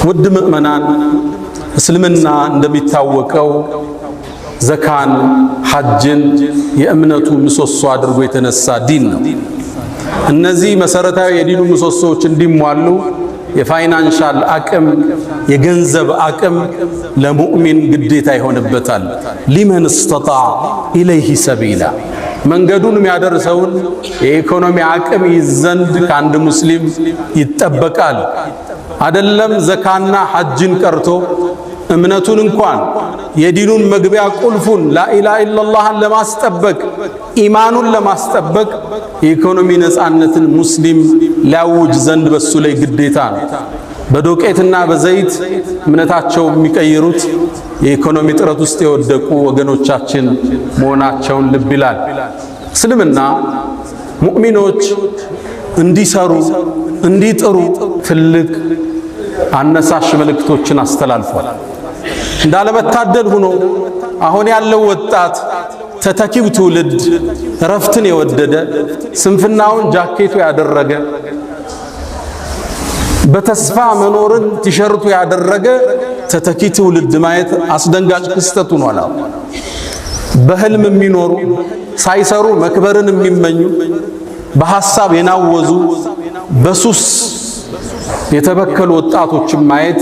ውድ ምዕመናን፣ እስልምና እንደሚታወቀው ዘካን፣ ሐጅን የእምነቱ ምሰሶ አድርጎ የተነሳ ዲን ነው። እነዚህ መሰረታዊ የዲኑ ምሰሶዎች እንዲሟሉ የ financial አቅም፣ የገንዘብ አቅም ለሙእሚን ግዴታ ይሆንበታል። لمن استطاع إليه سبيلا፣ መንገዱን የሚያደርሰውን የኢኮኖሚ አቅም ይዝ ዘንድ ከአንድ ሙስሊም ይጠበቃል። አደለም ዘካና ሐጅን ቀርቶ እምነቱን እንኳን፣ የዲኑን መግቢያ ቁልፉን لا إله إلا الله ን ለማስጠበቅ፣ ኢማኑን ለማስጠበቅ የኢኮኖሚ ነፃነትን ሙስሊም ሊያውጅ ዘንድ በሱ ላይ ግዴታ ነው። በዶቄትና በዘይት እምነታቸው የሚቀይሩት የኢኮኖሚ ጥረት ውስጥ የወደቁ ወገኖቻችን መሆናቸውን ልብ ይላል። እስልምና ሙእሚኖች እንዲሰሩ፣ እንዲጥሩ ትልቅ አነሳሽ መልእክቶችን አስተላልፏል። እንዳለመታደል ሆኖ አሁን ያለው ወጣት፣ ተተኪው ትውልድ፣ እረፍትን የወደደ፣ ስንፍናውን ጃኬቱ ያደረገ፣ በተስፋ መኖርን ቲሸርቱ ያደረገ ተተኪ ትውልድ ማየት አስደንጋጭ ክስተት ሆኗል። በህልም የሚኖሩ፣ ሳይሰሩ መክበርን የሚመኙ፣ በሐሳብ የናወዙ፣ በሱስ የተበከሉ ወጣቶችን ማየት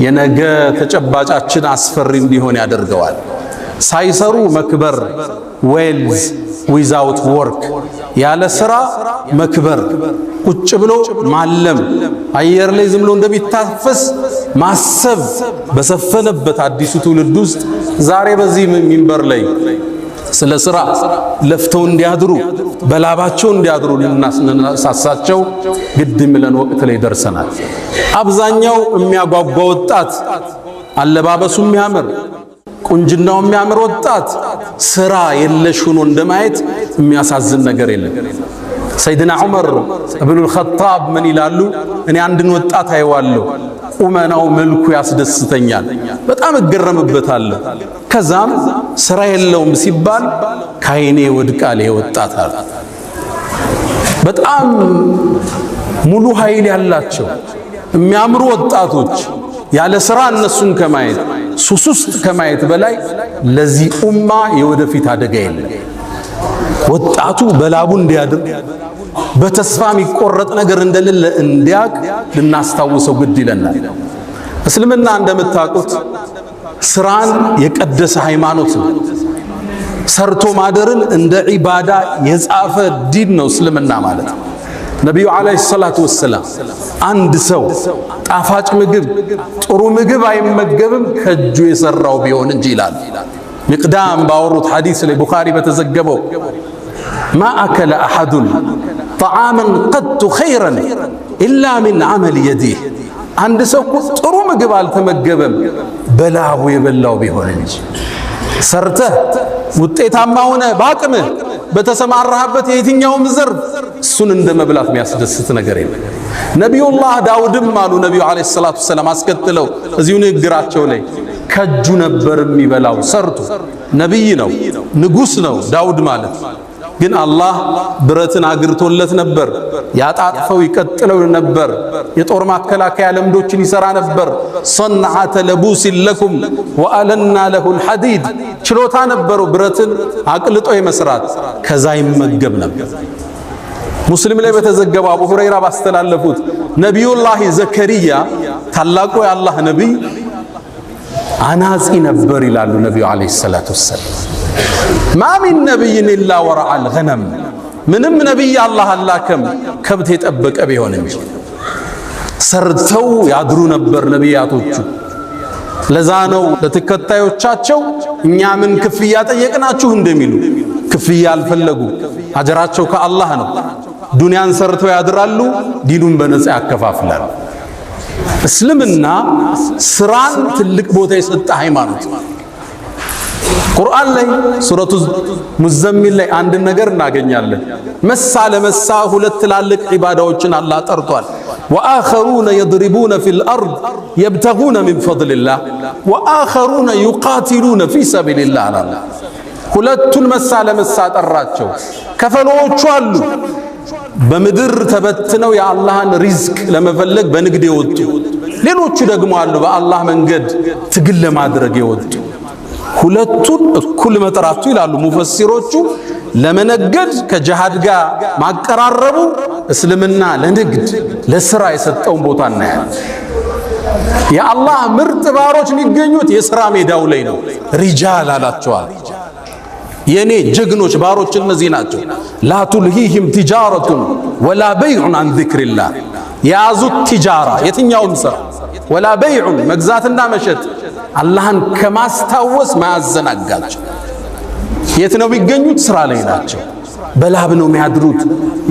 የነገ ተጨባጫችን አስፈሪ እንዲሆን ያደርገዋል። ሳይሰሩ መክበር፣ wealth without work፣ ያለ ስራ መክበር፣ ቁጭ ብሎ ማለም፣ አየር ላይ ዝም ብሎ እንደሚታፈስ ማሰብ በሰፈነበት አዲሱ ትውልድ ውስጥ ዛሬ በዚህ ሚንበር ላይ ስለ ስራ፣ ለፍተው እንዲያድሩ፣ በላባቸው እንዲያድሩ ልናሳሳቸው ግድ የሚለን ወቅት ላይ ደርሰናል። አብዛኛው የሚያጓጓ ወጣት፣ አለባበሱ የሚያምር፣ ቁንጅናው የሚያምር ወጣት ስራ የለሽ ሆኖ እንደማየት የሚያሳዝን ነገር የለም። ሰይድና ዑመር እብኑል ኸጣብ ምን ይላሉ? እኔ አንድን ወጣት አየዋለሁ፣ ቁመናው መልኩ ያስደስተኛል፣ በጣም እገረምበታለሁ። ከዛም ስራ የለውም ሲባል ካይኔ ወድቃል ይሄ ወጣት አሉ። በጣም ሙሉ ኃይል ያላቸው የሚያምሩ ወጣቶች ያለ ስራ እነሱን ከማየት፣ ሱስ ውስጥ ከማየት በላይ ለዚህ ኡማ የወደፊት አደጋ የለም። ወጣቱ በላቡ እንዲያድር፣ በተስፋ የሚቆረጥ ነገር እንደሌለ እንዲያቅ ልናስታውሰው ግድ ይለናል። እስልምና እንደምታውቁት ስራን የቀደሰ ሃይማኖት ነው። ሰርቶ ማደርን እንደ ዒባዳ የጻፈ ዲን ነው እስልምና ማለት። ነቢዩ عليه الصلاة والسلام አንድ ሰው ጣፋጭ ምግብ፣ ጥሩ ምግብ አይመገብም ከእጁ የሰራው ቢሆን እንጂ ይላል። ሚቅዳም ባወሩት ሐዲስ ላይ፣ ቡኻሪ በተዘገበው፣ ما أكل أحد طعاما قط خيرا إلا من عمل يده፣ አንድ ሰው እኮ ጥሩ ምግብ አልተመገበም በላቡ የበላው ቢሆን እንጂ። ሰርተህ ውጤታማ ሆነ በአቅምህ በተሰማራህበት የትኛውም ዘርፍ እሱን እንደ መብላት የሚያስደስት ነገር የለም። ነቢዩላህ ዳውድም አሉ ነቢዩ عليه الصلاة والسلام አስከትለው እዚሁ ንግግራቸው ላይ፣ ከእጁ ነበር የሚበላው ሰርቶ። ነቢይ ነው፣ ንጉስ ነው ዳውድ ማለት። ግን አላህ ብረትን አግርቶለት ነበር። ያጣጥፈው ይቀጥለው ነበር። የጦር ማከላከያ ለምዶችን ይሰራ ነበር። صنعة لبوس لكم وألنا له الحديد። ችሎታ ነበረው ብረትን አቅልጦ የመስራት፣ ከዛ ይመገብ ነበር። ሙስሊም ላይ በተዘገበው፣ አቡ ሁረይራ ባስተላለፉት፣ ነቢዩላህ ዘከሪያ ታላቁ የአላህ ነቢይ አናጺ ነበር ይላሉ ነቢዩ عليه الصلاة والسلام። ما من نبي إلا ورعى الغنم፣ ምንም ነቢይ አላህ አላከም ከብት የጠበቀ ቢሆን እንጂ። ሰርተው ያድሩ ነበር ነቢያቶቹ። ለዛ ነው ለተከታዮቻቸው እኛ ምን ክፍያ ጠየቅናችሁ እንደሚሉ። ክፍያ አልፈለጉ፣ አጀራቸው ከአላህ ነው። ዱንያን ሰርተው ያድራሉ፣ ዲኑን በነፃ ያከፋፍላሉ። እስልምና ስራን ትልቅ ቦታ የሰጠ ሃይማኖት። ቁርአን ላይ ሱረቱ ሙዘሚል ላይ አንድ ነገር እናገኛለን። መሳ ለመሳ ሁለት ትላልቅ ዒባዳዎችን አላህ ጠርቷል። وآخرون يضربون في الأرض يبتغون من فضل الله وآخرون يقاتلون في سبيل الله አላለ። ሁለቱን መሳ ለመሳ ጠራቸው። ከፈሎዎቹ አሉ። በምድር ተበትነው የአላህን ሪዝቅ ለመፈለግ በንግድ የወጡ፣ ሌሎቹ ደግሞ አሉ በአላህ መንገድ ትግል ለማድረግ የወጡ። ሁለቱን እኩል መጥራቱ ይላሉ ሙፈሲሮቹ፣ ለመነገድ ከጂሃድ ጋር ማቀራረቡ እስልምና ለንግድ ለስራ የሰጠውን ቦታ እናያለን። የአላህ ምርጥ ባሮች የሚገኙት የስራ ሜዳው ላይ ነው። رجال አላቸዋል። የኔ ጀግኖች ባሮች እነዚህ ናቸው። لا تلهيهم تجارة ولا بيع عن ذكر الله። የያዙት تجارة የትኛውም ስራ፣ ولا بيع መግዛትና መሸጥ አላህን ከማስታወስ ማያዘናጋቸው። የት ነው የሚገኙት? ስራ ላይ ናቸው። በላብ ነው የሚያድሩት።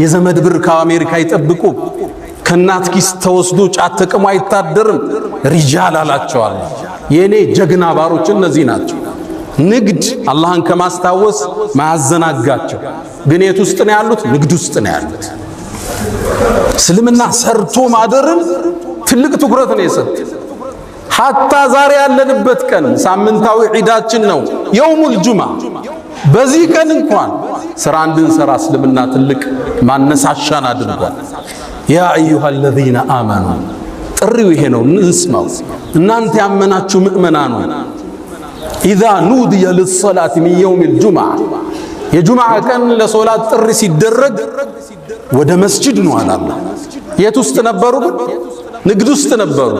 የዘመድ ብር ከአሜሪካ አይጠብቁ። ከእናት ኪስ ተወስዶ ጫት ተቅሞ አይታደርም። رجال አላቸዋል። የኔ ጀግና ባሮች እነዚህ ናቸው። ንግድ አላህን ከማስታወስ ማያዘናጋቸው። ግን የት ውስጥ ነው ያሉት? ንግድ ውስጥ ነው ያሉት። እስልምና ሰርቶ ማደርን ትልቅ ትኩረት ነው የሰጠ። حتى ዛሬ ያለንበት ቀን ሳምንታዊ ዒዳችን ነው፣ يوم الجمعة። በዚህ ቀን እንኳን ስራ እንድንሰራ እስልምና ትልቅ ማነሳሻን አድርጓል። يا أيها الذين آمنوا፣ ጥሪው ይሄ ነው፣ እንስማው። እናንተ ያመናችሁ ምእመናን፣ إذا نودي للصلاة من يوم الجمعة፣ የጁምዓ ቀን ለሶላት ጥሪ ሲደረግ ወደ መስጂድ ነው አለ አላህ። የት ውስጥ ነበሩ ግን? ንግድ ውስጥ ነበሩ።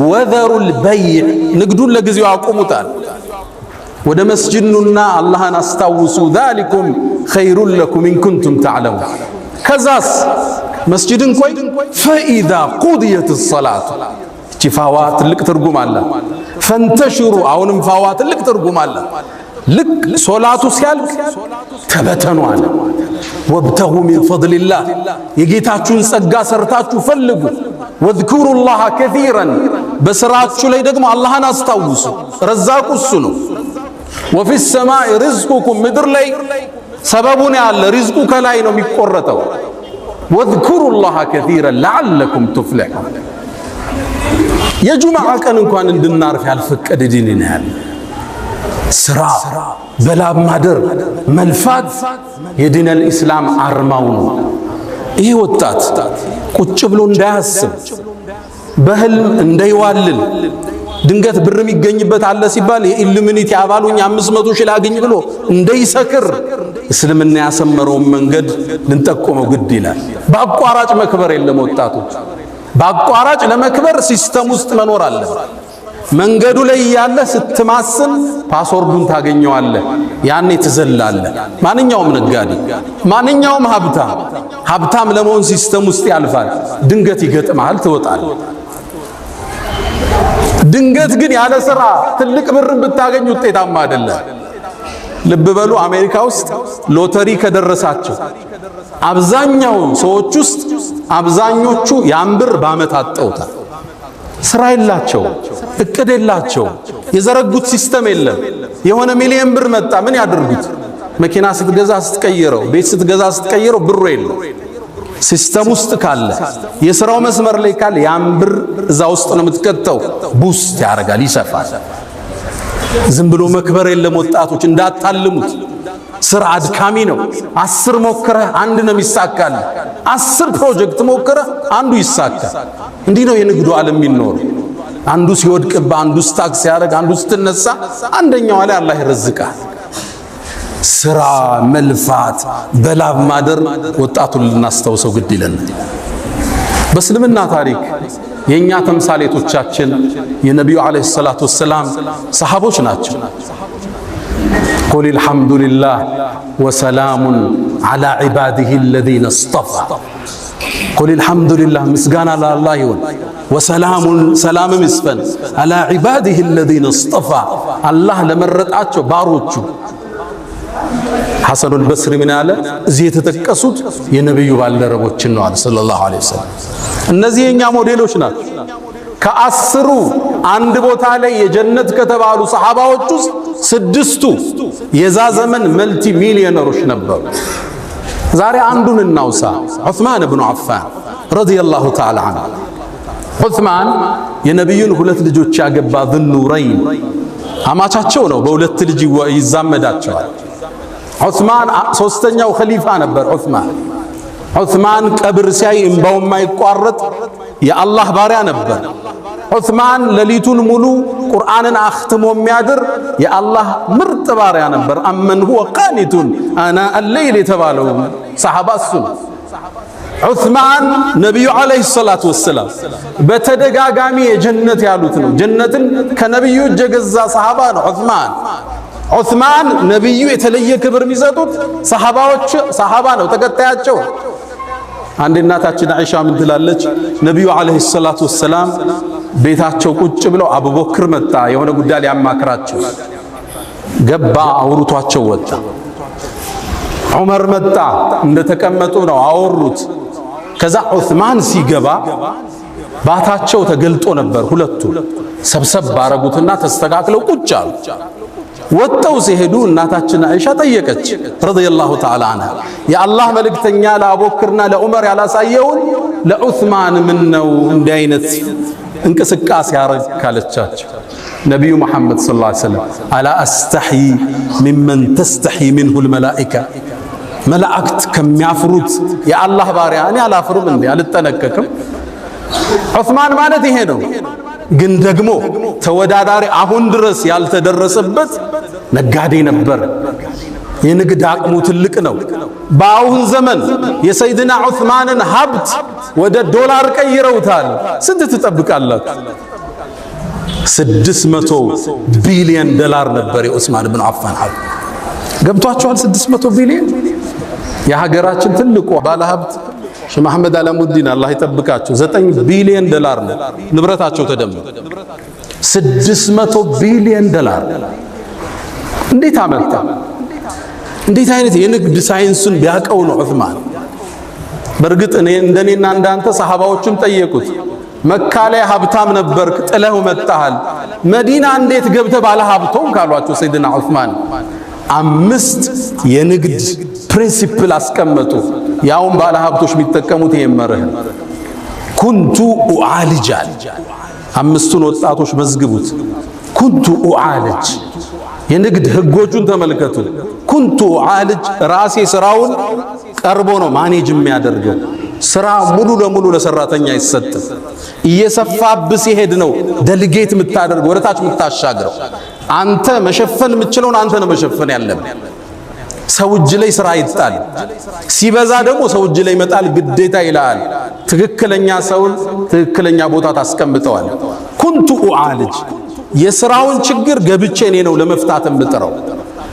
وذروا البيع፣ ንግዱን ለጊዜው አቁሙታል። ወደ መስጂድ ኑና አላህን አስታውሱ። ذلكم خير لكم إن كنتم تعلمون። ከዛስ መስጂድን ቆይ فإذا قضيت الصلاة፣ እቺ ፋዋ ትልቅ ትርጉም አላት። فانتشروا፣ አሁንም ፋዋ ትልቅ ትርጉም አላት። ልክ ሶላቱ ሲያልቅ ተበተኑ አለ። وابتغوا من فضل الله፣ የጌታችሁን ጸጋ ሰርታችሁ ፈልጉ። واذكروا الله كثيرا፣ በስራችሁ ላይ ደግሞ አላህን አስታውሱ። ረዛቁ እሱ ነው። وفي السماء رزقكم፣ ምድር ላይ ሰበቡን ያለ ሪዝቁ ከላይ ነው የሚቆረጠው። واذكروا الله كثيرا لعلكم تفلحون። የጁምዓ ቀን እንኳን እንድናርፍ ያልፈቀደ ዲን ነው ያለ። ስራ፣ በላብ ማደር፣ መልፋት የ دين الإسلام አርማው ነው። ይህ ወጣት ቁጭ ብሎ እንዳያስብ፣ በህልም እንዳይዋልል፣ ድንገት ብር የሚገኝበት አለ ሲባል የኢሉሚኒቲ አባል ሆኜ 500,000 ላግኝ ብሎ እንዳይሰክር እስልምና ያሰመረውን መንገድ ልንጠቆመው ግድ ይላል። በአቋራጭ መክበር የለም ወጣቶች። በአቋራጭ ለመክበር system ውስጥ መኖር አለ። መንገዱ ላይ ያለ ስትማስን password ኡን ታገኘዋለህ። ያኔ ትዘላለህ። ማንኛውም ነጋዴ፣ ማንኛውም ሀብታም ሀብታም ለመሆን system ውስጥ ያልፋል። ድንገት ይገጥመሃል፣ ትወጣለህ። ድንገት ግን ያለ ስራ ትልቅ ብር ብታገኝ ውጤታማ አይደለም። ልብ በሉ፣ አሜሪካ ውስጥ ሎተሪ ከደረሳቸው አብዛኛው ሰዎች ውስጥ አብዛኞቹ ያን ብር በአመት አጠውታል። ስራ የላቸው፣ እቅድ የላቸው፣ የዘረጉት system የለም። የሆነ ሚሊየን ብር መጣ፣ ምን ያድርጉት? መኪና ስትገዛ ስትቀይረው፣ ቤት ስትገዛ ስትቀይረው ብሩ የለም። system ውስጥ ካለ፣ የስራው መስመር ላይ ካለ ያን ብር እዛ ውስጥ ነው የምትከተው። Boost ያደርጋል፣ ይሰፋል። ዝም ብሎ መክበር የለም ወጣቶች፣ እንዳታልሙት። ስራ አድካሚ ነው። 10 ሞክረህ አንድ ነው የሚሳካል። 10 ፕሮጀክት ሞክረህ አንዱ ይሳካል። እንዲህ ነው የንግዱ ዓለም የሚኖር። አንዱ ሲወድቅብህ፣ አንዱ stuck ሲያደርግ፣ አንዱ ስትነሳ፣ አንደኛው ላይ አላህ ይረዝቃል። ስራ፣ መልፋት፣ በላብ ማደር ወጣቱን ልናስታውሰው ግድ ይለናል። በእስልምና ታሪክ የኛ ተምሳሌቶቻችን የነቢዩ عليه الصلاة والسلام ሰሃቦች ናቸው። قل الحمد لله وسلام على عباده الذين اصطفى። قل الحمد لله ምስጋና ለአላህ ይሁን፣ وسلام ሰላምም ይስፈን፣ على عباده الذين اصطفى አላህ ለመረጣቸው ባሮቹ። ሐሰኑል በስሪ ምን አለ? እዚህ የተጠቀሱት የነቢዩ ባልደረቦችን ነው አለ صلى الله عليه وسلم። እነዚህ የኛ ሞዴሎች ናቸው። ከ10ሩ አንድ ቦታ ላይ የጀነት ከተባሉ ሰሃባዎች ውስጥ ስድስቱ የዛ ዘመን multi ሚሊዮነሮች ነበሩ። ዛሬ አንዱን እናውሳ። ዑስማን ብኑ አፋን رضي الله تعالى عنه። ዑስማን የነቢዩን ሁለት ልጆች ያገባ ذኑረይን አማቻቸው ነው። በሁለት ልጅ ይዛመዳቸዋል። ዑስማን ሶስተኛው ኸሊፋ ነበር። ዑስማን ዑስማን ቀብር ሲያይ እምባው የማይቋረጥ የአላህ ባሪያ ነበር። ዑስማን ሌሊቱን ሙሉ ቁርአንን አኽትሞ የሚያድር የአላህ ምርጥ ባሪያ ነበር። أمن هو قانت آناء الليل የተባለው ሰሐባ እሱ ነው። ዑስማን ነቢዩ عليه الصلاة والسلام በተደጋጋሚ የጀነት ያሉት ነው። ጀነትን ከነቢዩ እጅ የገዛ ሰሐባ ነው ዑስማን። ዑስማን ነቢዩ የተለየ ክብር የሚሰጡት ሰሐባዎች ሰሐባ ነው፣ ተከታያቸው። አንድ እናታችን አይሻ ምን ትላለች? ነቢዩ عليه الصلاة والسلام ቤታቸው ቁጭ ብለው አቡበክር መጣ፣ የሆነ ጉዳይ ሊያማክራቸው ገባ፣ አውርቷቸው ወጣ። ዑመር መጣ፣ እንደተቀመጡ ነው አወሩት። ከዛ ዑስማን ሲገባ ባታቸው ተገልጦ ነበር። ሁለቱ ሰብሰብ ባረጉትና ተስተካክለው ቁጭ አሉ። ወጥተው ሲሄዱ እናታችን አይሻ ጠየቀች رضي الله تعالى عنها፣ የአላህ መልእክተኛ ለአቡበክርና ለዑመር ያላሳየውን ለዑስማን ምን ነው እንዲህ አይነት እንቅስቃሴ ያረግ ካለቻቸው፣ ነቢዩ መሐመድ صلى الله عليه وسلم ألا أستحيي ممن تستحيي منه الملائكة፣ መላእክት ከሚያፍሩት የአላህ ባሪያ እኔ አላፍርም እንዴ? አልጠነቀቅም? ዑስማን ማለት ይሄ ነው። ግን ደግሞ ተወዳዳሪ አሁን ድረስ ያልተደረሰበት ነጋዴ ነበር። የንግድ አቅሙ ትልቅ ነው። በአሁን ዘመን የሰይድና ዑስማንን ሀብት ወደ ዶላር ቀይረውታል። ስንት ትጠብቃላችሁ? 600 ቢሊዮን ዶላር ነበር የዑስማን ብን አፋን ሀብት። ገብቷችኋል? 600 ቢሊዮን። የሀገራችን ትልቁ ባለሀብት ሼህ መሐመድ አላሙዲን አላህ ይጠብቃቸው፣ 9 ቢሊዮን ዶላር ነው ንብረታቸው ተደምሮ። 600 ቢሊዮን ዶላር እንዴት አመጣ? እንዴት አይነት የንግድ ሳይንሱን ቢያውቀው ነው ዑስማን? በእርግጥ እኔ እንደኔና እንዳንተ ሰሃባዎችም ጠየቁት። መካ ላይ ሀብታም ነበርክ፣ ጥለህ መጣሃል። መዲና እንዴት ገብተህ ባለ ሀብት ሆንክ ካሏቸው ሰይድና ዑስማን አምስት የንግድ principle አስቀመጡ። ያውም ባለ ሀብቶች የሚጠቀሙት ይሄን መርህ كنت أعالج አለ። አምስቱን ወጣቶች መዝግቡት። كنت أعالج፣ የንግድ ህጎቹን ተመልከቱ። كنت أعالج፣ ራሴ ስራውን ቀርቦ ነው manage የሚያደርገው። ስራ ሙሉ ለሙሉ ለሰራተኛ አይሰጥም። እየሰፋብህ ሲሄድ ነው delegate የምታደርገው፣ ወደታች የምታሻግረው። አንተ መሸፈን የምትችለውን አንተ ነው መሸፈን ያለብህ። ሰው እጅ ላይ ስራ አይጣል። ሲበዛ ደግሞ ሰው እጅ ላይ መጣል ግዴታ ይላል። ትክክለኛ ሰውን ትክክለኛ ቦታ ታስቀምጠዋል። كنت أعالج፣ የስራውን ችግር ገብቼ እኔ ነው ለመፍታት የምጥረው።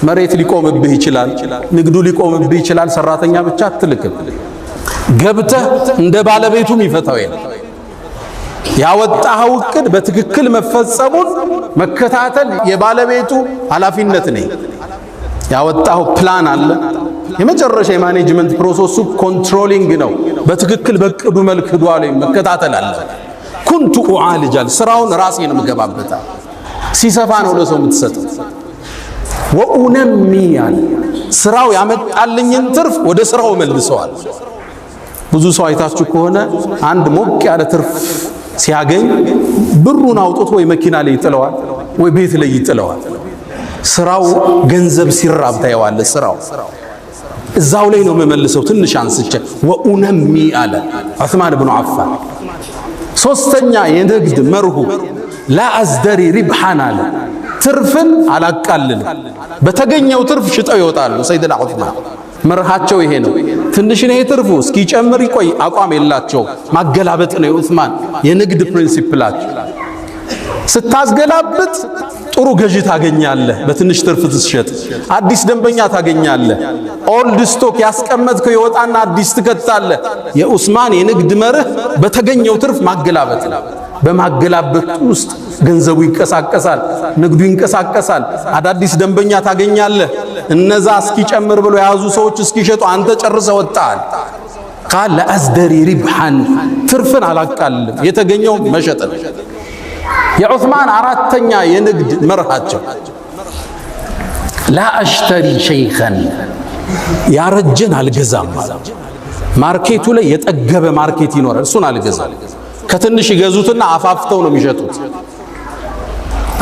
መሬት ሊቆምብህ ይችላል፣ ንግዱ ሊቆምብህ ይችላል። ሰራተኛ ብቻ አትልክም። ገብተህ እንደ ባለቤቱም ይፈታው የለም። ያወጣኸው እቅድ በትክክል መፈጸሙን መከታተል የባለቤቱ ኃላፊነት ነው። ያወጣኸው ፕላን አለ። የመጨረሻ የ management process ኡ controlling ነው። በትክክል በእቅዱ መልክ ሄዷል መከታተል አለ። كنت أعالج አል፣ ስራውን ራሴ ነው የምገባበታል። ሲሰፋ ነው ለሰው የምትሰጠው። وأنمي አለ፣ ስራው ያመጣልኝን ትርፍ ወደ ስራው መልሰዋል። ብዙ ሰው አይታችሁ ከሆነ አንድ ሞቅ ያለ ትርፍ ሲያገኝ ብሩን አውጥቶ ወይ መኪና ላይ ይጥለዋል፣ ወይ ቤት ላይ ይጥለዋል። ስራው ገንዘብ ሲራብ ታየዋለህ። ስራው እዛው ላይ ነው የምመልሰው ትንሽ አንስቼ። وأنمي አለ ዑስማን ብኑ አፋን። ሶስተኛ የንግድ መርሁ لا أزدري ربحا አለ፣ ትርፍን አላቃልልም። በተገኘው ትርፍ ሽጠው ይወጣሉ። ሰይድና ዑስማን መርሃቸው ይሄ ነው። ትንሽ ነው ትርፉ እስኪጨምር ይቆይ አቋም የላቸው። ማገላበጥ ነው የዑስማን የንግድ principle ኣቸው። ስታስገላብጥ ጥሩ ገዢ ታገኛለህ። በትንሽ ትርፍ ስትሸጥ አዲስ ደንበኛ ታገኛለህ። Old stock ያስቀመጥከው ይወጣና አዲስ ትከታለህ። የኡስማን የንግድ መርህ በተገኘው ትርፍ ማገላበጥ ነው። በማገላበጥ ውስጥ ገንዘቡ ይንቀሳቀሳል፣ ንግዱ ይንቀሳቀሳል። አዳዲስ ደንበኛ ታገኛለህ። እነዛ እስኪጨምር ብሎ የያዙ ሰዎች እስኪሸጡ አንተ ጨርሰህ ወጣል። قال لا أزدري ربحا፣ ትርፍን አላቃልልም፣ የተገኘው መሸጥ ነው። የዑስማን አራተኛ የንግድ መርሃቸው لا أشتري شيخا፣ ያረጀን አልገዛም። Market ኡ ላይ የጠገበ market ይኖራል፣ እሱን አልገዛም። ከትንሽ ይገዙትና አፋፍተው ነው የሚሸጡት።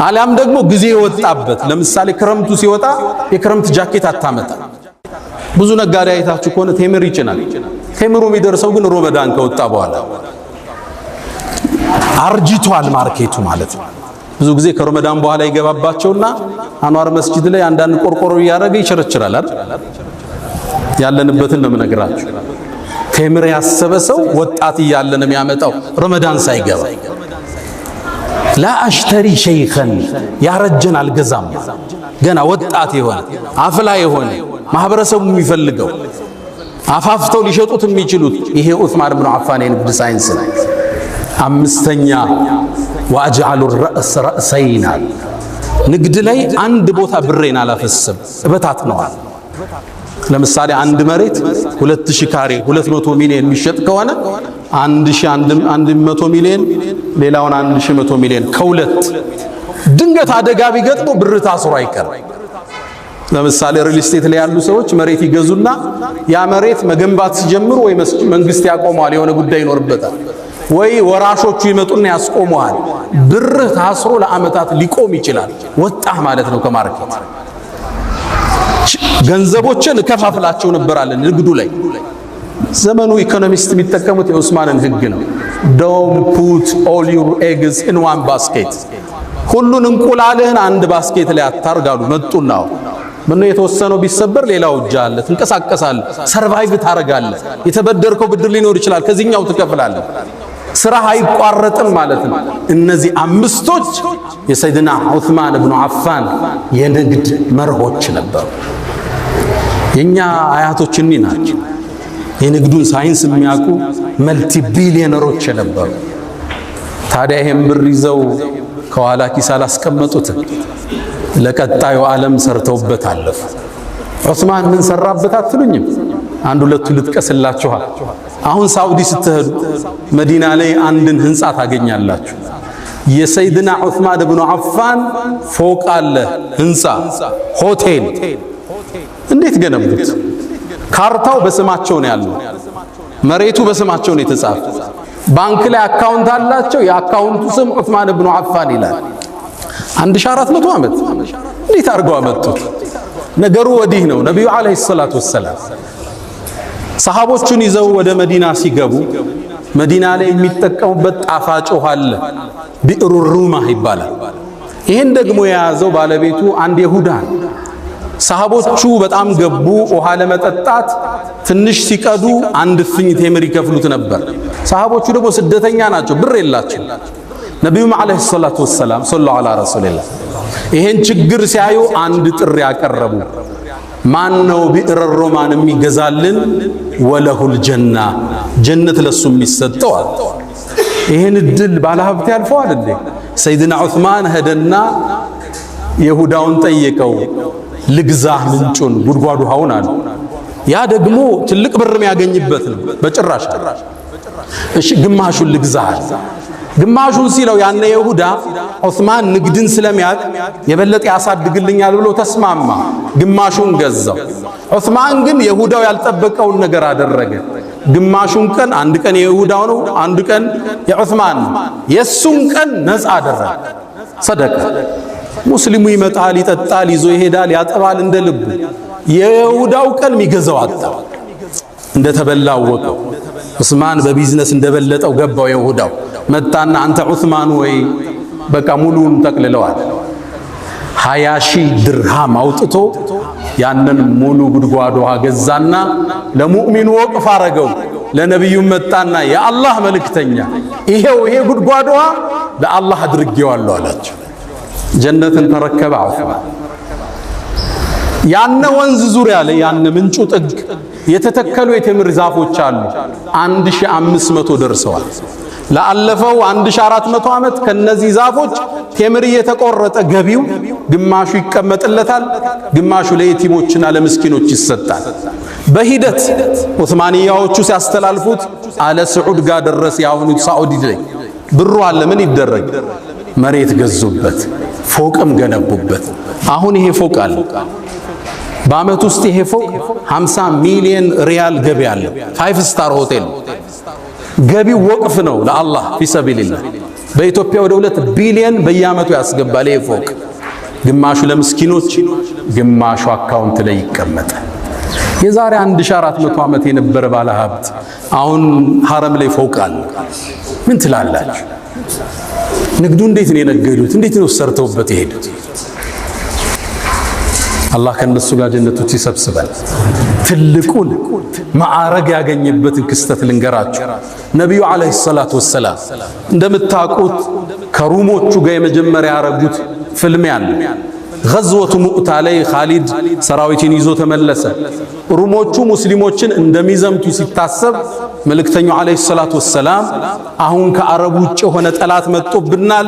አሊያም ደግሞ ጊዜ የወጣበት፣ ለምሳሌ ክረምቱ ሲወጣ የክረምት ጃኬት አታመጣ። ብዙ ነጋዴ አይታችሁ ከሆነ ቴምር ይጭናል። ቴምሩ የሚደርሰው ግን ሮመዳን ከወጣ በኋላ አርጅቷል market ኡ ማለት ነው። ብዙ ጊዜ ከሮመዳን በኋላ ይገባባቸውና አንዋር መስጂድ ላይ አንዳንድ ቆርቆሮ እያደረገ ይቸረችራል አይደል? ያለንበትን ነው የምነግራችሁ። ቴምር ያሰበ ሰው ወጣት እያለ ነው የሚያመጣው ረመዳን ሳይገባ። لا أشتري شيخا ያረጀን አልገዛም። ገና ወጣት የሆነ አፍላ የሆነ ማህበረሰቡ የሚፈልገው አፋፍተው ሊሸጡት የሚችሉት ይሄ ዑስማን ብኑ አፋን የንግድ ሳይንስ ነው። አምስተኛ وأجعل الرأس رأسين ንግድ ላይ አንድ ቦታ ብሬን አላፈስም፣ እበታትነዋል። ለምሳሌ አንድ መሬት 2000 ካሬ 200 ሚሊዮን የሚሸጥ ከሆነ 1100 ሚሊዮን ሌላውን 1100 ሚሊዮን ከሁለት ድንገት አደጋ ቢገጥሞ ብር ታስሮ አይቀርም። ለምሳሌ real estate ላይ ያሉ ሰዎች መሬት ይገዙና ያ መሬት መገንባት ሲጀምሩ ወይ መንግስት ያቆመዋል፣ የሆነ ጉዳይ ይኖርበታል፣ ወይ ወራሾቹ ይመጡና ያስቆመዋል። ብርህ ታስሮ ለዓመታት ሊቆም ይችላል። ወጣህ ማለት ነው ከ market። ገንዘቦችን እከፋፍላቸው ነበራለን ንግዱ ላይ። ዘመኑ economist የሚጠቀሙት የኡስማንን ህግ ነው። Don't put all your eggs in one basket፣ ሁሉን እንቁላልህን አንድ basket ላይ አታርጋሉ። መጡና ምነው የተወሰነው ቢሰበር ሌላው እጅ አለ፣ ትንቀሳቀሳለህ፣ survive ታረጋለህ። የተበደርከው ብድር ሊኖር ይችላል፣ ከዚህኛው ትከፍላለህ። ስራህ አይቋረጥም ማለት ነው። እነዚህ አምስቶች የሰይድና ዑስማን ብኑ አፋን የንግድ መርሆች ነበሩ። የኛ አያቶች እኒህ ናቸው። የንግዱን ሳይንስ የሚያውቁ multi ቢሊዮነሮች ነበሩ። ታዲያ ይሄን ብር ይዘው ከኋላ ኪስ አላስቀመጡትም። ለቀጣዩ ዓለም ሰርተውበት አለፉ። ዑስማን ምን ሰራበት አትሉኝም? አንድ ሁለቱ ልጥቀስላችኋል። አሁን ሳውዲ ስትሄዱ መዲና ላይ አንድን ህንጻ ታገኛላችሁ። የሰይድና ዑስማን ብኑ አፋን ፎቅ አለ፣ ህንጻ ሆቴል። እንዴት ገነቡት? ካርታው በስማቸው ነው ያለው፣ መሬቱ በስማቸው ነው የተጻፈ። ባንክ ላይ account አላቸው። የ account ኡ ስም ዑስማን ብኑ አፋን ይላል። 1400 ዓመት እንዴት አድርገው አመጡት? ነገሩ ወዲህ ነው። ነቢዩ عليه الصلاة والسلام ሰሃቦቹን ይዘው ወደ መዲና ሲገቡ መዲና ላይ የሚጠቀሙበት ጣፋጭ ውሃ አለ፣ ቢዕሩ ሩማህ ይባላል። ይህን ደግሞ የያዘው ባለቤቱ አንድ የሁዳ ነው። ሰሃቦቹ በጣም ገቡ ውሃ ለመጠጣት። ትንሽ ሲቀዱ አንድ እፍኝ ቴምር ይከፍሉት ነበር። ሰሃቦቹ ደግሞ ስደተኛ ናቸው፣ ብር የላቸው። ነቢዩም عليه الصلاة والسلام صلوا على رسول الله ይሄን ችግር ሲያዩ አንድ ጥሪ ያቀረቡ፣ ማን ነው ቢዕረ ሮማን የሚገዛልን? وله الجنة ጀነት ለሱ የሚሰጠው አለ። ይሄን እድል ባለሀብት ያልፈዋል እንዴ? ሰይድና ዑስማን ሄደና የሁዳውን ጠየቀው፣ ልግዛህ ምንጩን ጉድጓዱ ውሃውን አለ። ያ ደግሞ ትልቅ ብር የሚያገኝበት ነው። በጭራሽ እሺ ግማሹን ልግዛህ አለ። ግማሹን ሲለው ያነ ይሁዳ ዑስማን ንግድን ስለሚያውቅ የበለጠ ያሳድግልኛል ብሎ ተስማማ። ግማሹን ገዛው። ዑስማን ግን የሁዳው ያልጠበቀውን ነገር አደረገ። ግማሹን ቀን አንድ ቀን የይሁዳው ነው፣ አንድ ቀን የዑስማን ነው። የሱን ቀን ነፃ አደረገ፣ ሰደቃ። ሙስሊሙ ይመጣል፣ ይጠጣል፣ ይዞ ይሄዳል፣ ያጠባል እንደ ልቡ። የይሁዳው ቀን የሚገዛው አጣ። እንደተበላ አወቀው። ዑስማን በቢዝነስ እንደበለጠው ገባው። የይሁዳው መጣና አንተ ዑስማን ወይ በቃ ሙሉውን ጠቅልለዋል። 20,000 ድርሃም አውጥቶ ያንን ሙሉ ጉድጓድ ውሃ ገዛና ለሙእሚኑ ወቅፍ አረገው። ለነቢዩ መጣና የአላህ መልእክተኛ ይሄው ይሄ ጉድጓድ ውሃ ለአላህ አድርጌዋለሁ አላቸው። ጀነትን ተረከበ ዑስማን። ያነ ወንዝ ዙሪያ ላይ ያነ ምንጩ ጥግ የተተከሉ የቴምር ዛፎች አሉ። 1500 ደርሰዋል። ላለፈው 1400 ዓመት ከነዚህ ዛፎች ቴምር እየተቆረጠ ገቢው ግማሹ ይቀመጥለታል፣ ግማሹ ለየቲሞችና ለምስኪኖች ይሰጣል። በሂደት ዑስማንያዎቹ ሲያስተላልፉት አለ ስዑድ ጋር ደረሰ። የአሁኑ ሳዑዲ ላይ ብሩ አለ። ምን ይደረግ? መሬት ገዙበት፣ ፎቅም ገነቡበት። አሁን ይሄ ፎቅ አለ። በአመት ውስጥ ይሄ ፎቅ 50 ሚሊዮን ሪያል ገቢ አለው። Five star ሆቴል ገቢው ወቅፍ ነው ለአላህ في سبيل الله። በኢትዮጵያ ወደ 2 ቢሊዮን በየአመቱ ያስገባል ይሄ ፎቅ። ግማሹ ለምስኪኖች፣ ግማሹ account ላይ ይቀመጣል። የዛሬ 1400 ዓመት የነበረ ባለ ሀብት አሁን ሐረም ላይ ፎቅ አለ። ምን ትላላችሁ? ንግዱ እንዴት ነው የነገዱት? እንዴት ነው ሰርተውበት የሄዱት? አላህ ከነሱ ጋር ጀነቶች ይሰብስበን። ትልቁን ማዕረግ ያገኘበትን ክስተት ልንገራችሁ። ነቢዩ عليه الصلاة والسلام እንደምታውቁት ከሩሞቹ ጋር የመጀመሪያ ያረጉት ፍልሚያ አለ። غزوة مؤتة ላይ ኻሊድ ሰራዊትን ይዞ ተመለሰ። ሩሞቹ ሙስሊሞችን እንደሚዘምቱ ሲታሰብ መልእክተኛው عليه الصلاة والسلام አሁን ከአረብ ውጭ የሆነ ጠላት መጥቶብናል፣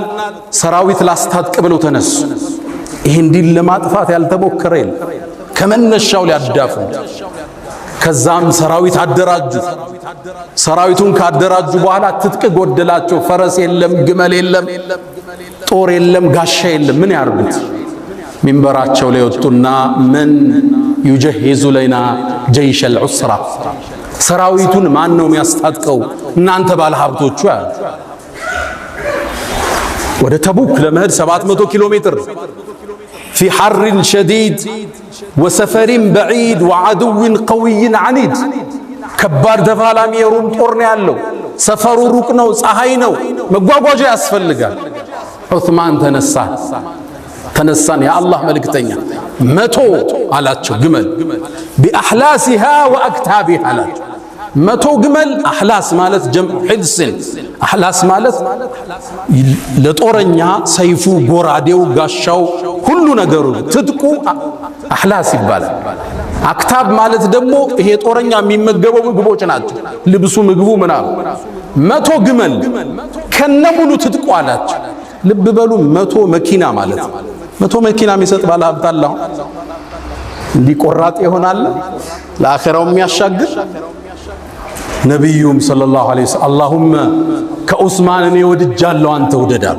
ሰራዊት ላስታጥቅ ብለው ተነሱ። ይሄን ዲን ለማጥፋት ያልተሞከረ የለም፣ ከመነሻው ሊያዳፉ። ከዛም ሰራዊት አደራጁ። ሰራዊቱን ካደራጁ በኋላ ትጥቅ ጎደላቸው። ፈረስ የለም፣ ግመል የለም፣ ጦር የለም፣ ጋሻ የለም። ምን ያርጉት? ሚንበራቸው ላይ ወጡና من يجهز لنا جيش العسرة፣ ሰራዊቱን ማን ነው የሚያስታጥቀው? እናንተ ባለ ሀብቶቹ አሉ። ወደ ተቡክ ለመሄድ 700 ኪሎ ሜትር في حر شديد وسفر بعيد وعدو قوي عنيد፣ ከባድ ተፋላሚ የሩም ጦር ነው ያለው። ሰፈሩ ሩቅ ነው፣ ፀሐይ ነው፣ መጓጓዣ ያስፈልጋል። ዑስማን ተነሳ ተነሳን የአላህ መልእክተኛ 100 አላቸው ግመል بأحلاسها وأكتابها አላቸው። 100 ግመል أحلاس ማለት جمع حلس፣ أحلاس ማለት ለጦረኛ ሰይፉ፣ ጎራዴው፣ ጋሻው ሁሉ ነገሩ ትጥቁ أحلاس ይባላል። أكتاب ማለት ደግሞ ይሄ ጦረኛ የሚመገበው ምግቦች ናቸው። ልብሱ፣ ምግቡ ምናምን። 100 ግመል ከነሙሉ ትጥቁ አላቸው። ልብ በሉ 100 መኪና ማለት ነው። 100 መኪና የሚሰጥ ባለ ሀብት አለ? አሁን እንዲህ ቆራጥ ይሆናል ለአኺራው የሚያሻግር። ነቢዩም صلى الله عليه وسلم اللهم ከዑስማን እኔ ወድጃለሁ አንተ ውደድ አሉ።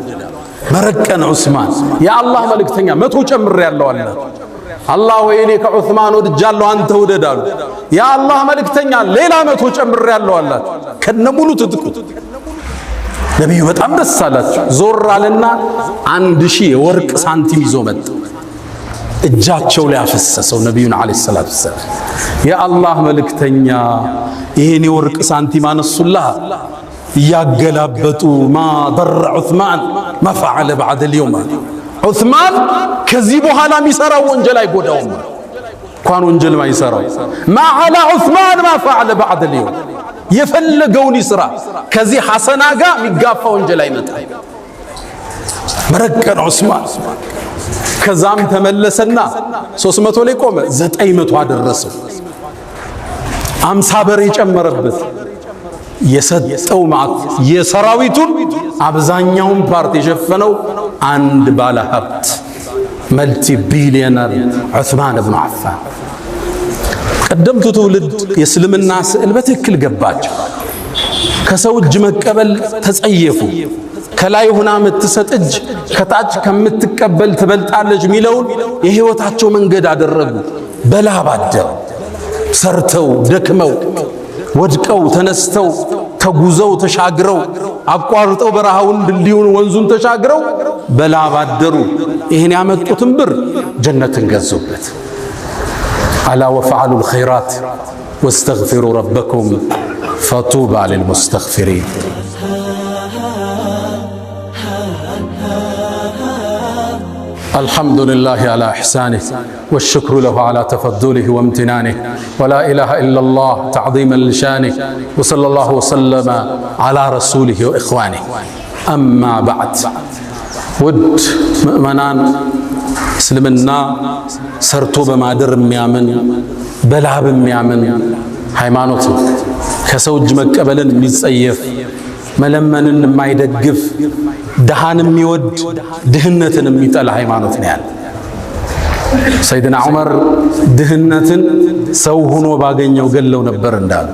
መረቀን ዑስማን የአላህ መልእክተኛ 100 ጨምሬያለሁ አለ። አላህ ወይ እኔ ከዑስማን ወድጃለሁ አንተ ውደድ አሉ። የአላህ መልእክተኛ ሌላ 100 ጨምሬያለሁ አላቸው ከነሙሉ ትጥቁ። ነቢዩ በጣም ደስ አላቸው። ዞር አለና 1000 የወርቅ ሳንቲም ይዞ መጣ። እጃቸው ላይ አፈሰሰው ነቢዩን عليه الصلاة والسلام። የአላህ መልእክተኛ ይሄን የወርቅ ሳንቲም አነሱላ እያገላበጡ ما ضر عثمان ما فعل بعد اليوم፣ ዑስማን ከዚህ በኋላ የሚሰራው ወንጀል አይጎዳውም። እንኳን ወንጀል ማይሰራው ما على عثمان ما فعل بعد اليوم፣ የፈለገውን ይስራ፣ ከዚህ ሐሰና ጋር የሚጋፋ ወንጀል አይመጣም። መረቀን ዑስማን። ከዛም ተመለሰና 300 ላይ ቆመ፣ 900 አደረሰው። 50 በሬ ጨመረበት። የሰጠው ማዕት የሰራዊቱን አብዛኛውን part የሸፈነው አንድ ባለ ሀብት multi billionaire ዑስማን ብኑ አፋን። ቀደምቱ ትውልድ የእስልምና ስዕል በትክክል ገባቸው። ከሰው እጅ መቀበል ተጸየፉ። ከላይ ሆና የምትሰጥ እጅ ከታች ከምትቀበል ትበልጣለች የሚለውን የህይወታቸው መንገድ አደረጉ። በላብ አደሩ። ሰርተው ደክመው ወድቀው ተነስተው ተጉዘው ተሻግረው አቋርጠው በረሃውን ድልድዩን ወንዙን ተሻግረው በላብ አደሩ። ይህን ያመጡትን ብር ጀነትን ገዙበት። ألا وافعلوا الخيرات واستغفروا ربكم فطوبى للمستغفرين። الحمد لله على إحسانه والشكر له على تفضله وامتنانه ولا إله إلا الله تعظيما لشانه وصلى الله وسلم على رسوله وإخوانه أما بعد። ውድ ምእመናን፣ እስልምና ሰርቶ በማደር የሚያምን በላብ የሚያምን ሃይማኖት ነው። ከሰው እጅ መቀበልን የሚጸየፍ፣ መለመንን የማይደግፍ፣ ድሃን የሚወድ፣ ድህነትን የሚጠላ ሃይማኖት ነው ያለ። ሰይድና ዑመር ድህነትን ሰው ሆኖ ባገኘው ገለው ነበር እንዳሉ።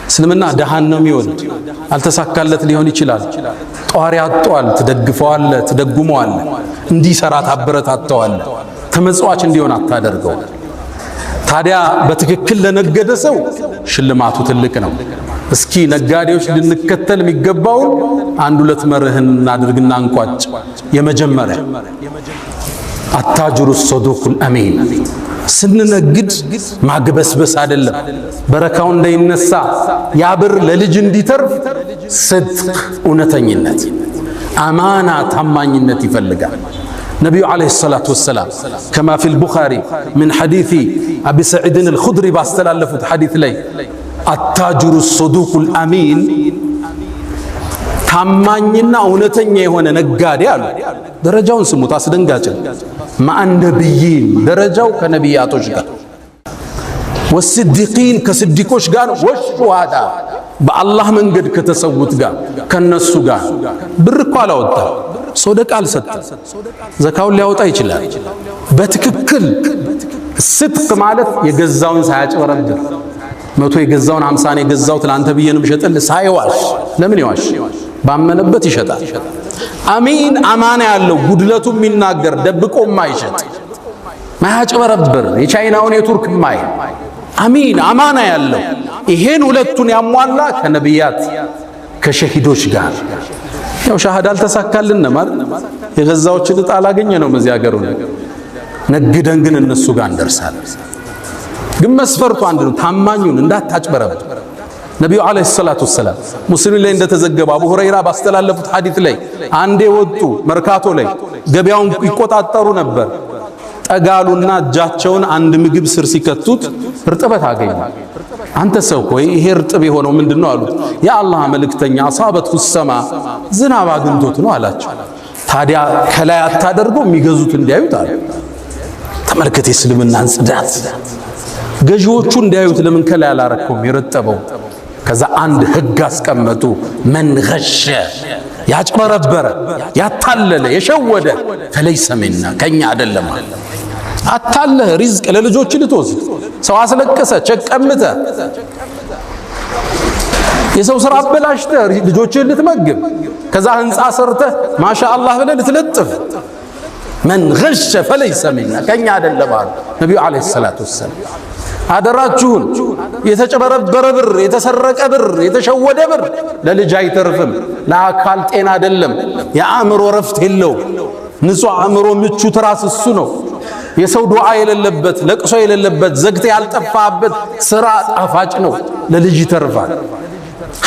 እስልምና ድሃን ነው የሚወድ። አልተሳካለት ሊሆን ይችላል። ጧሪ አጧል፣ ትደግፈዋለህ፣ ትደጉመዋለህ፣ እንዲሰራ ታበረታተዋለህ፣ ተመጽዋች እንዲሆን አታደርገው። ታዲያ በትክክል ለነገደ ሰው ሽልማቱ ትልቅ ነው። እስኪ ነጋዴዎች ልንከተል የሚገባውን አንድ ሁለት መርህን እናድርግና እንቋጭ። የመጀመሪያ التاجر الصدوق الأمين። ስንነግድ ማግበስበስ አይደለም፣ በረካው እንዳይነሳ ያ ብር ለልጅ እንዲተርፍ صدق፣ እውነተኝነት፣ አማና፣ ታማኝነት ይፈልጋል። ነቢዩ عليه الصلاة والسلام كما في البخاري من حديث أبي سعيد الخدري ባስተላለፉት ሐዲት ላይ التاجر الصدوق الأمين ታማኝና እውነተኛ የሆነ ነጋዴ አሉ። ደረጃውን ስሙት፣ አስደንጋጭ ነው። مع النبيين ደረጃው ከነቢያቶች ጋር፣ والصديقين ከስዲቆች ጋር፣ والشهداء በአላህ መንገድ ከተሰዉት ጋር ከነሱ ጋር። ብር እኮ አላወጣ፣ ሶደቃ አልሰጠም፣ ዘካውን ሊያወጣ ይችላል። በትክክል صدق ማለት የገዛውን ሳያጭበረብር፣ 100 የገዛውን 50 ነው የገዛው ትላንተ ብዬ ነው የምሸጥልህ ሳይዋሽ። ለምን ይዋሽ? ባመነበት ይሸጣል። አሚን አማና ያለው፣ ጉድለቱ የሚናገር፣ ደብቆ የማይሸጥ፣ ማያጭበረብር፣ የቻይናውን የቱርክ ማይ፣ አሚን አማና ያለው፣ ይሄን ሁለቱን ያሟላ ከነቢያት ከሸሂዶች ጋር። ያው ሻሃዳ አልተሳካልን ማለት የገዛዎችን ዕጣ አላገኘ ነው በዚህ ሀገሩ። ነግደን ግን እነሱ ጋር እንደርሳለን። ግን መስፈርቱ አንድ ነው። ታማኙን እንዳታጭበረብር። ነቢዩ عليه الصلاة والسلام ሙስሊም ላይ እንደተዘገበ አቡ ሁረይራ ባስተላለፉት ሐዲት ላይ አንዴ ወጡ፣ መርካቶ ላይ ገበያውን ይቆጣጠሩ ነበር። ጠጋሉና እጃቸውን አንድ ምግብ ስር ሲከቱት እርጥበት አገኙ። አንተ ሰው ቆይ ይሄ እርጥብ የሆነው ምንድነው አሉት። የአላህ መልእክተኛ أصابته السماء ዝናብ አግኝቶት ነው አላቸው። ታዲያ ከላይ አታደርገው የሚገዙት እንዲያዩት አሉ። ተመልከት የእስልምናን ጽዳት። ገዢዎቹ እንዲያዩት ለምን ከላይ አላረከውም የረጠበው? ከዛ አንድ ህግ አስቀመጡ። من غش ያጭበረበረ፣ ያታለለ፣ የሸወደ فليس منا ከኛ አይደለም። አታለህ ሪዝቅ ለልጆች ልትወስድ፣ ሰው አስለቅሰ ቸክ ቀምተ፣ የሰው ስራ አበላሽተ ልጆችህን ልትመግብ፣ ከዛ ህንፃ ሰርተህ ማሻአላህ ብለህ ልትለጥፍ፣ من غش فليس منا ከኛ አይደለም አሉ ነቢዩ عليه الصلاة والسلام። አደራችሁን፣ የተጨበረበረ ብር፣ የተሰረቀ ብር፣ የተሸወደ ብር ለልጅ አይተርፍም። ለአካል ጤና አይደለም፣ የአእምሮ ረፍት የለውም። ንጹህ አእምሮ ምቹ ትራስ እሱ ነው። የሰው ዱዓ የሌለበት፣ ለቅሶ የሌለበት፣ ዘግተ ያልጠፋበት ስራ ጣፋጭ ነው፣ ለልጅ ይተርፋል።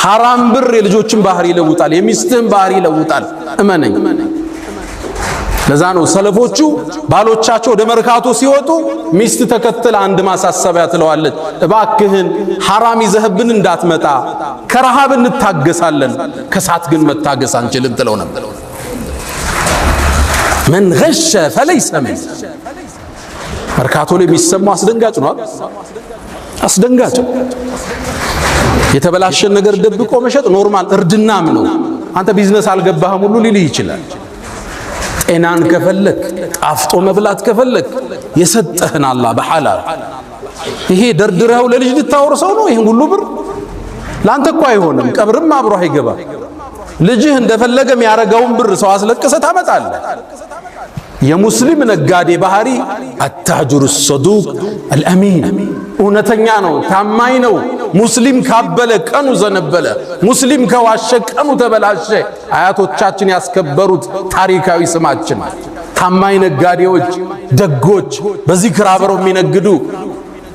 ሐራም ብር የልጆችን ባህሪ ይለውጣል፣ የሚስትህን ባህሪ ይለውጣል። እመነኝ። ለዛ ነው ሰለፎቹ ባሎቻቸው ወደ መርካቶ ሲወጡ ሚስት ተከትል አንድ ማሳሰቢያ ትለዋለች። እባክህን ሐራም ይዘህብን እንዳትመጣ፣ ከረሃብ እንታገሳለን፣ ከሳት ግን መታገስ አንችልም ትለው ነበር። من غش فليس منا። መርካቶ ላይ የሚሰማው አስደንጋጭ ነው። አስደንጋጭ የተበላሸን ነገር ደብቆ መሸጥ normal እርድናም ነው። አንተ ቢዝነስ አልገባህም ሁሉ ሊልህ ይችላል። ጤናን ከፈለክ፣ ጣፍጦ መብላት ከፈለክ የሰጠህን አላህ በሐላል። ይሄ ደርድረኸው ለልጅ ልታወርሰው ነው። ይሄን ሁሉ ብር ላንተ እኮ አይሆንም። ቀብርም አብሮ አይገባ። ልጅህ እንደፈለገ የሚያረገውን ብር ሰው አስለቅሰህ ታመጣለህ። የሙስሊም ነጋዴ ባህሪ التاجر الصدوق الأمين እውነተኛ ነው፣ ታማኝ ነው። ሙስሊም ካበለ ቀኑ ዘነበለ፣ ሙስሊም ከዋሸ ቀኑ ተበላሸ። አያቶቻችን ያስከበሩት ታሪካዊ ስማችን ታማኝ ነጋዴዎች፣ ደጎች፣ በዚክር አብረው የሚነግዱ፣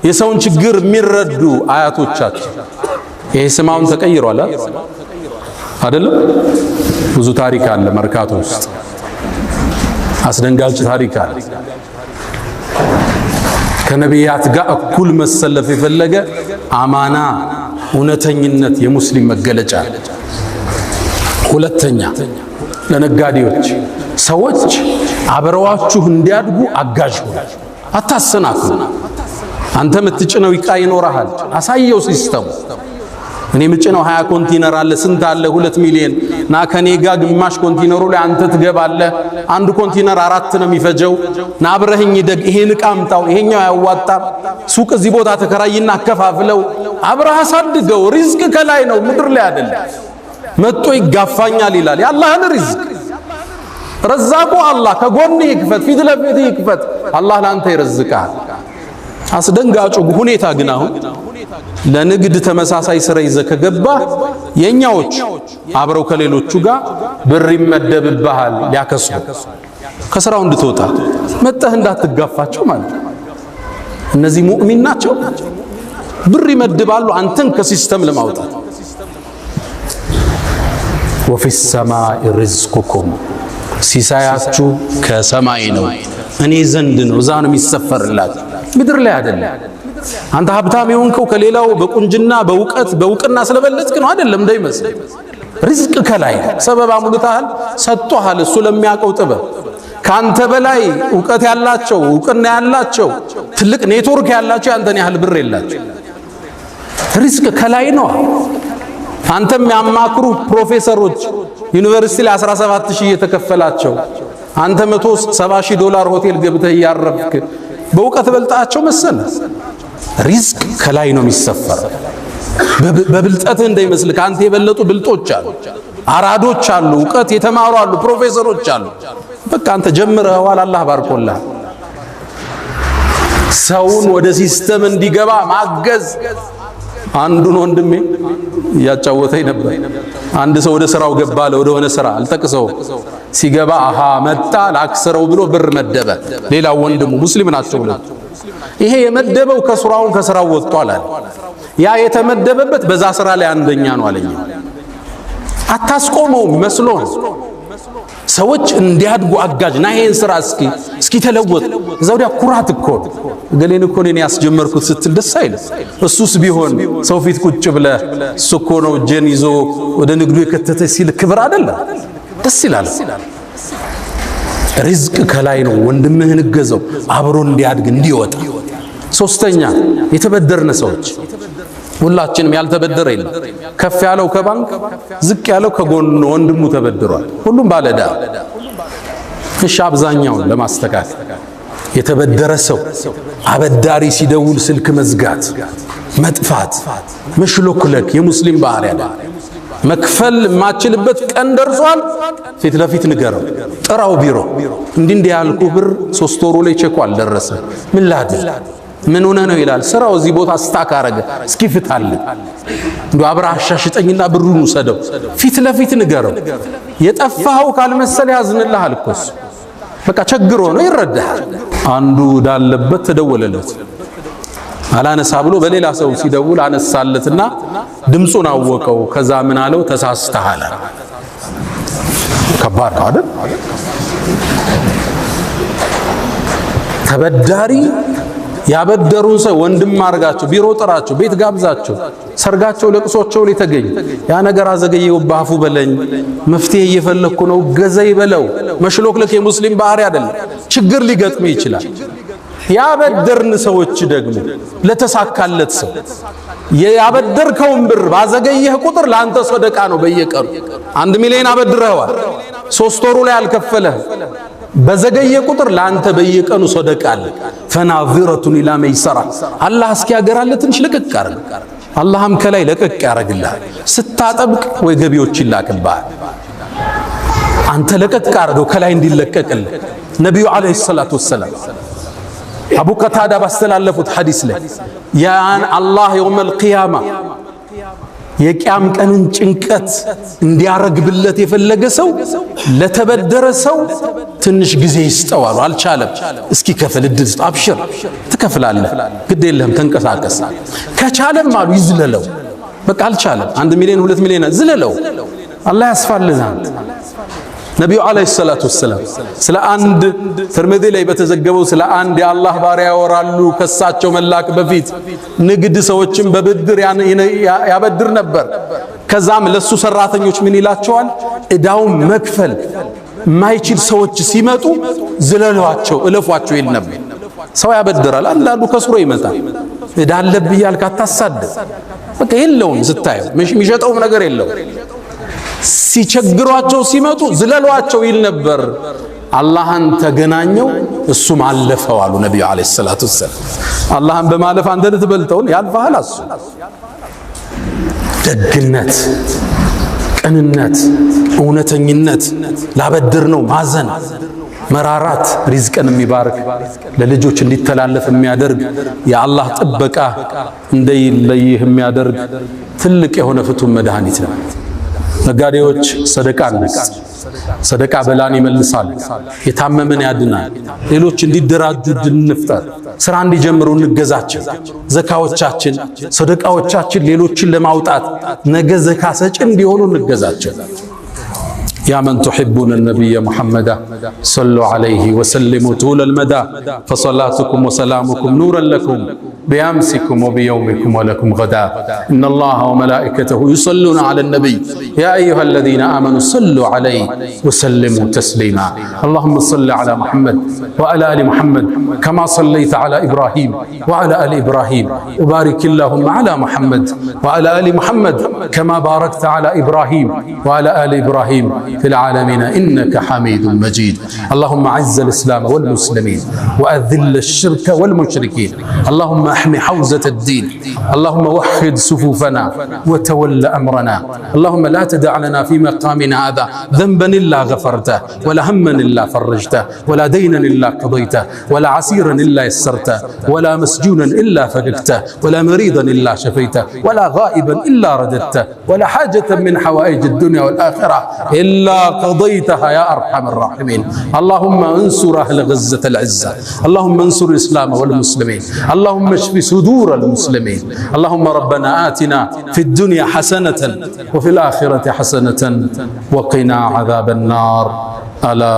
የሰውን ችግር የሚረዱ አያቶቻችን። ይሄ ስማውን ተቀይሯል አይደለም? ብዙ ታሪክ አለ መርካቶ ውስጥ አስደንጋጭ ታሪክ አለ። ከነቢያት ጋር እኩል መሰለፍ የፈለገ አማና፣ እውነተኝነት የሙስሊም መገለጫ። ሁለተኛ ለነጋዴዎች ሰዎች አብረዋችሁ እንዲያድጉ አጋዥ ሁኑ፣ አታሰናክሉ። አንተ የምትጭነው ዕቃ ይኖርሃል፣ አሳየው system ኡ። እኔ የምጭነው 20 ኮንቲነር አለ፣ ስንት አለ? 2 ሚሊዮን። ና ከኔ ጋር ግማሽ ኮንቲነሩ ላይ አንተ ትገባለህ። አንዱ ኮንቲነር አራት ነው የሚፈጀው። ና አብረህኝ ደግ፣ ይሄን ዕቃ አምጣው፣ ይሄኛው አያዋጣም። ሱቅ እዚህ ቦታ ተከራይና አከፋፍለው፣ አብረህ አሳድገው። ሪዝቅ ከላይ ነው፣ ምድር ላይ አይደለም። መጥቶ ይጋፋኛል ይላል። የአላህን ሪዝቅ ረዛቁ አላህ ከጎንህ ይክፈት፣ ፊት ለፊት ይክፈት። አላህ ለአንተ ይረዝቃል። አስደንጋጩ ሁኔታ ግን አሁን ለንግድ ተመሳሳይ ስራ ይዘህ ከገባ የኛዎች አብረው ከሌሎቹ ጋር ብር ይመደብብሃል ሊያከስሩ። ከስራው እንድትወጣ መጠህ እንዳትጋፋቸው ማለት ነው። እነዚህ ሙእሚን ናቸው። ብር ይመድባሉ አንተን ከ system ለማውጣት። وفي السماء رزقكم ሲሳያችሁ ከሰማይ ነው፣ እኔ ዘንድ ነው። እዛ ነው የሚሰፈርላችሁ፣ ምድር ላይ አይደለም። አንተ ሀብታም የሆንከው ከሌላው በቁንጅና በእውቀት በእውቅና ስለበለጥክ ነው አይደለም፣ እንዳይመስል። ሪዝቅ ከላይ ሰበብ አሙልተሃል፣ ሰጥቶሃል። እሱ ለሚያውቀው ጥበብ ካንተ በላይ እውቀት ያላቸው እውቅና ያላቸው ትልቅ ኔትወርክ ያላቸው ያንተን ያህል ብር የላቸው። ሪዝቅ ከላይ ነው። አንተም የሚያማክሩ ፕሮፌሰሮች ዩኒቨርሲቲ ላይ 17,000 እየተከፈላቸው አንተ 170,000 ዶላር ሆቴል ገብተህ እያረፍክ በእውቀት በልጣቸው መሰለ። ሪዝቅ ከላይ ነው የሚሰፈር። በብልጠትህ እንዳይመስል ከአንተ የበለጡ ብልጦች አሉ፣ አራዶች አሉ፣ እውቀት የተማሩ አሉ፣ ፕሮፌሰሮች አሉ። በቃ አንተ ጀምረኸዋል፣ አላህ ባርኮልሃል። ሰውን ወደ system እንዲገባ ማገዝ። አንዱን ወንድሜ እያጫወተኝ ነበር። አንድ ሰው ወደ ስራው ገባ አለ፣ ወደ ሆነ ስራ አልጠቅሰው። ሲገባ አሃ መጣ ላክስረው ብሎ ብር መደበ። ሌላው ወንድሙ ሙስሊም ናቸው ብሎ ይሄ የመደበው ከስራውን ከስራው ወጥቷል አለ። ያ የተመደበበት በዛ ስራ ላይ አንደኛ ነው አለኝ። አታስቆመውም መስሎ ሰዎች እንዲያድጉ አጋዥ ና ይሄን ስራ እስኪ እስኪ ተለወጥ። እዛ ወዲያ ኩራት እኮ እገሌን እኮ እኔ ያስጀመርኩት ስትል ደስ አይልም። እሱስ ቢሆን ሰው ፊት ቁጭ ብለህ እሱ እኮ ነው እጄን ይዞ ወደ ንግዱ የከተተ ሲል ክብር አይደለም፣ ደስ ይላል። ሪዝቅ ከላይ ነው። ወንድምህን እገዘው አብሮ እንዲያድግ እንዲወጣ። ሶስተኛ የተበደርነ ሰዎች ሁላችንም ያልተበደረ የለም። ከፍ ያለው ከባንክ ዝቅ ያለው ከጎን ወንድሙ ተበድሯል። ሁሉም ባለዕዳ። እሺ አብዛኛውን ለማስተካከል የተበደረ ሰው አበዳሪ ሲደውል ስልክ መዝጋት፣ መጥፋት፣ መሽሎክለክ የሙስሊም ባህሪ አለ። መክፈል የማችልበት ቀን ደርሷል። ፊት ለፊት ንገረው፣ ጥራው ቢሮ እንዲህ እንዲህ ያልኩህ ብር 3 ወሩ ላይ ቼኩ አልደረሰ፣ ምን ላድርግ ምን ሆነ ነው ይላል። ስራው እዚህ ቦታ stuck አረገ፣ እስኪ ፍታልኝ እንዶ አብረህ አሻሽጠኝና ብሩን ውሰደው። ፊት ለፊት ንገረው። የጠፋኸው ካልመሰለ ያዝንልሃል እኮ እሱ በቃ ቸግሮ ነው ይረዳሃል። አንዱ ዳለበት ተደወለለት፣ አላነሳ ብሎ በሌላ ሰው ሲደውል አነሳለትና ድምፁን አወቀው። ከዛ ምን አለው? ተሳስተሃል። ከባድ ነው አይደል? ተበዳሪ ያበደሩን ሰው ወንድም አርጋቸው፣ ቢሮ ጥራቸው፣ ቤት ጋብዛቸው፣ ሰርጋቸው፣ ለቅሶቸው ላይ ተገኝ። ያ ነገር አዘገየው ባፉ በለኝ፣ መፍትሄ እየፈለኩ ነው፣ ገዘይ በለው። መሽሎክለክ የሙስሊም ባህሪ አይደለም። ችግር ሊገጥም ይችላል። ያበደርን ሰዎች ደግሞ ለተሳካለት ሰው ያበደርከውን ብር ባዘገየህ ቁጥር ለአንተ ሰደቃ ነው። በየቀኑ 1 ሚሊዮን አበድረኸዋል፣ 3 ወሩ ላይ አልከፈለህ፣ በዘገየ ቁጥር ለአንተ በየቀኑ ሰደቃ አለ። ፈናዚረቱን ኢላ መይሰራ አላህ እስኪያገራልህ ትንሽ ለቀቅ አርግ። አላህም ከላይ ለቀቅ ያረግልሃል። ስታጠብቅ ወይ ገቢዎች ይላክብሃል። አንተ ለቀቅ አርገው ከላይ እንዲለቀቅልህ። ነቢዩ ዓለይሂ ሰላቱ ወሰላም አቡ ቀታዳ ባስተላለፉት ሐዲስ ላይ ያን አላህ የውመል ቂያማ የቂያም ቀንን ጭንቀት እንዲያረግብለት የፈለገ ሰው ለተበደረ ሰው ትንሽ ጊዜ ይስጠው አሉ። አልቻለም፣ እስኪ ከፍል እድል ስጠው። አብሽር ትከፍላለህ፣ ግድ የለህም ተንቀሳቀስ። ከቻለም አሉ ይዝለለው። በቃ አልቻለም፣ 1 ሚሊዮን 2 ሚሊዮን ዝለለው፣ አላህ ያስፋልህ። ነቢዩ ዓለይሂ ሰላቱ ወሰላም ስለ አንድ ትርሚዚ ላይ በተዘገበው ስለ አንድ የአላህ ባሪያ ያወራሉ። ከሳቸው መላክ በፊት ንግድ ሰዎችን በብድር ያበድር ነበር። ከዛም ለሱ ሰራተኞች ምን ይላቸዋል? እዳውን መክፈል የማይችል ሰዎች ሲመጡ ዝለሏቸው፣ እለፏቸው ይል ነበር። ሰው ያበድራል፣ አንዳንዱ ከስሮ ይመጣል። እዳ አለብህ እያልክ አታሳድድ። በቃ የለውም፣ ስታየው የሚሸጠውም ነገር የለውም። ሲቸግሯቸው ሲመጡ ዝለሏቸው ይል ነበር። አላህን ተገናኘው እሱም አለፈው አሉ ነቢዩ ዓለይሂ ሰላቱ ወሰላም። አላህን በማለፍ አንተ ልትበልጠውን ያልፈሃል። እሱ ደግነት፣ ቅንነት፣ እውነተኝነት፣ ላበድር ነው ማዘን፣ መራራት፣ ሪዝቅን የሚባርክ ለልጆች እንዲተላለፍ የሚያደርግ የአላህ ጥበቃ እንደይለይህ የሚያደርግ ትልቅ የሆነ ፍቱን መድኃኒት ነው። ነጋዴዎች ሰደቃ እንስጥ። ሰደቃ በላን ይመልሳል፣ የታመመን ያድናል። ሌሎች እንዲደራጁ እንፍጠር፣ ስራ እንዲጀምሩ እንገዛቸው። ዘካዎቻችን፣ ሰደቃዎቻችን ሌሎችን ለማውጣት ነገ ዘካ ሰጭ እንዲሆኑ እንገዛቸው። يا من تحبون النبي محمدا صلوا عليه وسلموا طول المدى فصلاتكم وسلامكم نورا لكم بأمسكم وبيومكم ولكم غدا إن الله وملائكته يصلون على النبي يا أيها الذين آمنوا صلوا عليه وسلموا تسليما اللهم صل على محمد وعلى آل محمد كما صليت على إبراهيم وعلى آل إبراهيم وبارك اللهم على محمد وعلى آل محمد كما باركت على إبراهيم وعلى آل إبراهيم في العالمين إنك حميد مجيد اللهم أعز الإسلام والمسلمين وأذل الشرك والمشركين اللهم احم حوزة الدين اللهم وحد صفوفنا وتول أمرنا اللهم لا تدع لنا في مقامنا هذا ذنبا إلا غفرته ولا هما إلا فرجته ولا دينا إلا قضيته ولا عسيرا إلا يسرته ولا مسجونا إلا فككته ولا مريضا إلا شفيته ولا غائبا إلا رددته ولا حاجة من حوائج الدنيا والآخرة إلا قضيتها يا أرحم الراحمين اللهم انصر أهل غزة العزة اللهم انصر الإسلام والمسلمين اللهم اشف صدور المسلمين اللهم ربنا آتنا في الدنيا حسنة وفي الآخرة حسنة وقنا عذاب النار ألا.